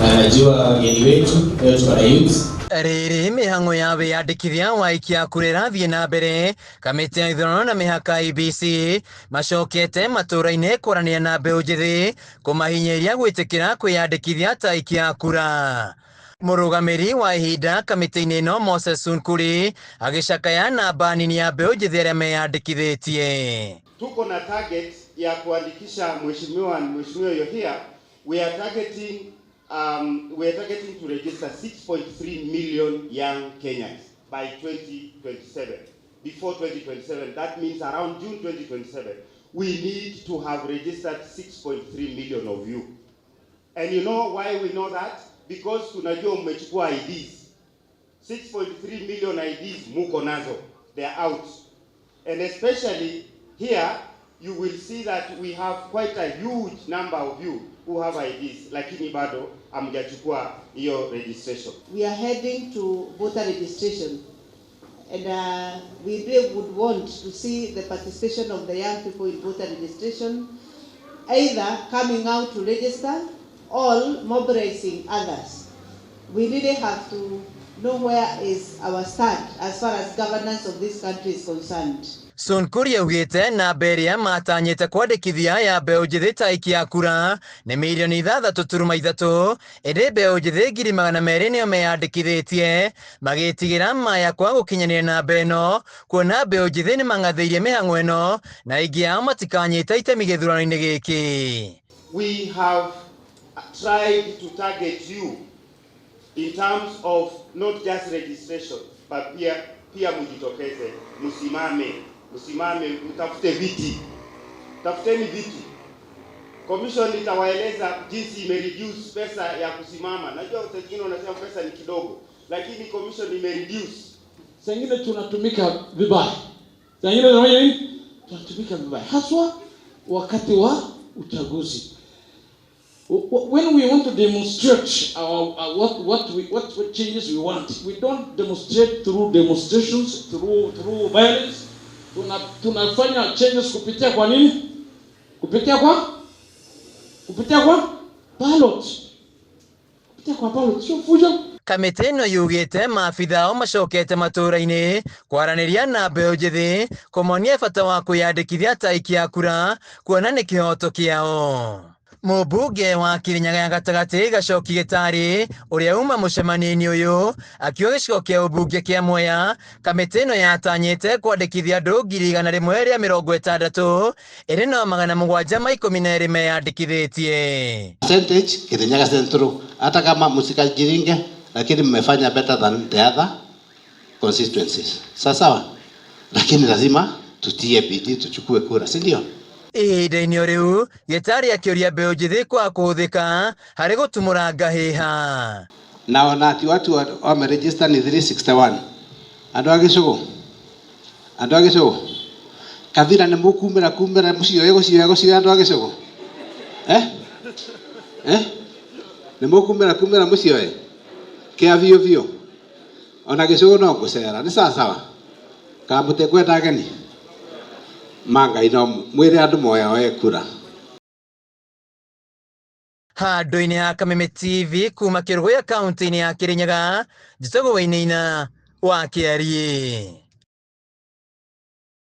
Na najua wageni wetu leo tuko na youth. Rĩrĩ mĩhang'o ya wĩyandĩkithia wa aikia a kura ĩrathiĩ na mbere, kamĩtĩ ya ithurano na mĩhaka IEBC macokete matũũra-inĩ kwaranĩria na mbeũ njĩthĩ kũmahinyĩrĩria gwĩtĩkĩra kwĩyandĩkithia ta aikia a kura. Mũrũgamĩri wa ihinda kamĩtĩ-inĩ ĩno Moses Sunkuri agĩcakaya namba nini ya mbeũ njĩthĩ arĩa meyandĩkithĩtie. Tuko na target ya kuandikisha, mheshimiwa, mheshimiwa, you're here. We are targeting to register 6.3 million young Kenyans by 2027. Before 2027, that means around June 2027, we need to have registered 6.3 million of you. And you know why we know that? Because tunajua mmechukua IDs. 6.3 million IDs muko nazo. They are out. And especially here, you will see that we have quite a huge number of you who have IDs, lakini bado hamjachukua hiyo registration. We are heading to voter registration, and we really would want to see the participation of the young people in voter registration, either coming out to register or mobilizing others. We really have to know where is our stand as far as governance of this country is concerned. Sunkuri augĩte namba ĩrĩa matanyĩte kwandĩkithia ya mbeũ njĩthĩ ta aikia a kura nĩ mirioni 6.3, ĩndĩ mbeũ njĩthĩ 200,000 nĩo meyandĩkithĩtie, magĩtigĩra maya kwa gũkinyanĩria namba ĩno, kuona mbeũ njĩthĩ nĩ mang'athĩirie mĩhang'o ĩno na aingĩ ao matikanyita itemi gĩthurano-inĩ gĩkĩ. We have tried to target you in terms of not just registration, but pia mjitokeze, msimame, msimame, mtafute viti, tafuteni viti. Commission itawaeleza jinsi imereduce pesa ya kusimama. Najua saa zingine unasema pesa ni kidogo, lakini commission imereduce. Saa ingine tunatumika vibaya, saa ingine tunafanya nini? Tunatumika vibaya, haswa wakati wa uchaguzi. When we want to demonstrate our, what changes we want, we don't demonstrate through demonstrations, through violence. Tunafanya changes kupitia kwa nini? Kupitia kwa ballot. Kupitia kwa ballot, sio fujo. Kamĩtĩ ĩno yugĩte maabitha ao macokete matũũra-inĩ kwaranĩria na mbeũ njĩthĩ kũmonia bata wa kwĩyandĩkithia ta aikia a kura, kuona nĩ kĩhoto kĩao. Mũmbunge wa Kirinyaga ya gatagatĩ Gacoki Gĩtarĩ ũrĩa uma mũcemanio-inĩ ũyũ akiuga gĩcigo kĩa ũmbunge kĩa Mwea kamĩtĩ ĩno yatanyĩte kwandĩkithia andũ 160,000, ĩrĩ no 712 meyandĩkithĩtie. Percentage Kirinyaga Central, hata kama msikajiringe, lakini mmefanya better than the other constituencies. Sawa sawa, lakini lazima tutie bidii tuchukue kura, si ndio? Ihinda-inĩ o rĩu Gĩtarĩ akĩũria mbeũ njĩthĩ kwaga kũhũthĩka harĩ gũtumũra ngahĩha. Naona ati watu wameregister ni 361. Andũ a gĩcũgũ, andũ a gĩcũgũ, kabira nĩ mũkumĩra kumĩra mũcioe gũcioya gũcioya andũ a gĩcũgũ, eh eh, nĩ mũkumĩra kumĩra mũcioe kĩa biũ biũ, ona gĩcũgũ no ngũcera nĩ sawa sawa, kana mũtikwenda ageni ma Ngai no mwĩre andũ moyaoe kura. Handũ-inĩ ha Kameme TV kuma Kĩrũgũya kaunti-inĩ ya Kĩrĩnyaga, njĩtagwo Wainaina wa Kĩariĩ.